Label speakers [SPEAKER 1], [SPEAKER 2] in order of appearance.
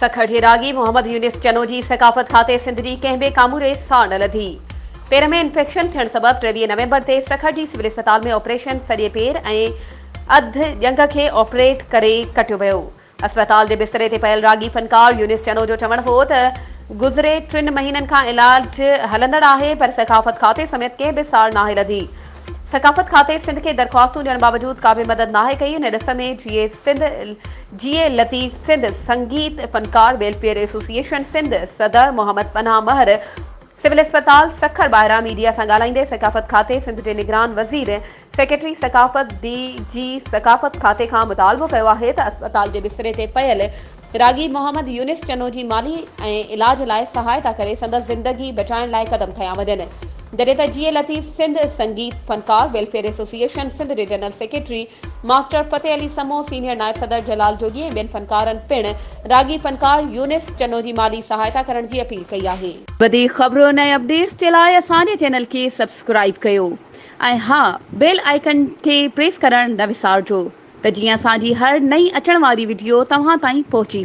[SPEAKER 1] سکر جي راڳي محمد يونس چنو جي ثقافت کاتي سنڌ جي ڪنهن به ڪاموري سار نه لڌي. پير ۾ انفيڪشن ٿيڻ سبب 23 نومبر تي سکر جي سول اسپتال ۾ آپريشن سڄي پير ۽ اڌ ڄنگهه کي آپريٽ ڪري ڪٽيو ويو. اسپتال جي بستري تي پيل راڳي فنڪار يونس چنو جو چوڻ هو ته گذري ٽن مهينن کان علاج هلندڙ آهي پر ثقافت کاتي سميت ڪنهن به سار ناهي لڌي. ثقافت کاتي سنڌ کي درخواستون ڏيڻ باوجود ڪا به مدد ناهي ڪئي ان ڏس ۾ جيئي سنڌ جيئي لطيف سنڌ سنگيت فنڪار ويلفيئر ايسوسيئيشن سنڌ صدر محمد پناهه مهر سول اسپتال سکر ٻاهران ميڊيا سان ڳالهائيندي ثقافت کاتي سنڌ جي نگران وزير سيڪريٽري ثقافت ڊي جي ثقافت کاتي کان مطالبو ڪيو آهي ته اسپتال جي بستري تي پيل راڳي محمد يونس چنو جي مالي ۽ علاج لاء سهائتا ڪري سندس زندگي بچائڻ لاء قدم کنيا وڃن. جڏهن ته جيئي لطيف سنڌ سنگيت فنڪار ويلفيئر ايسوسيئيشن سنڌ جي general secretary master Fateh Ali Samoon, senior نائب صدر جلال جوڳي ۽ ٻين فنڪارن پڻ راڳي فنڪار يونس چنو جي مالي سهائتا ڪرڻ جي اپيل ڪئي آهي. وڌيڪ خبرن ۽ اپڊيٽس جي لاء اسان جي چينل کي سبسڪرائيب ڪيو ۽ ها بيل آئيڪن کي پريس ڪرڻ نه وسارجو. ته جيئن اسان جي هر نئين اچڻ واري وڊيو توهان تائين پهچي سگهي.